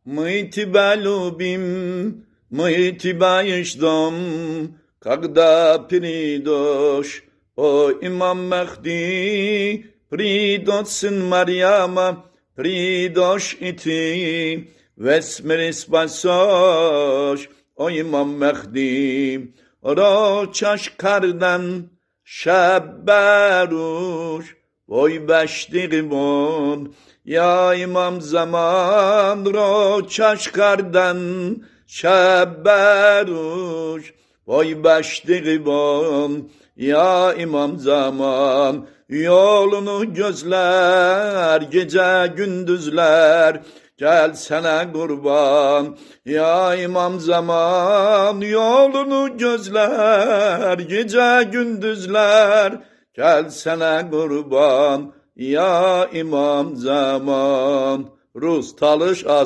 Мы тебя любим, мы тебя и ждем, когда придешь, о имам Мехди, придет сын Марьяма, придешь и ты, весь мир спасешь, о имам Мехди. Roçaş kardan şəbbəruş, Oy beşdiğimon, ya imam zaman, roçaş kardan şəbbəruş, Oy beşdiğimon, ya imam zaman, yolunu gözler, gece gündüzler, gel sana kurban, ya imam zaman, yolunu gözler, gece gündüzler, gel sana kurban, ya imam zaman. Rus, Talış, Az.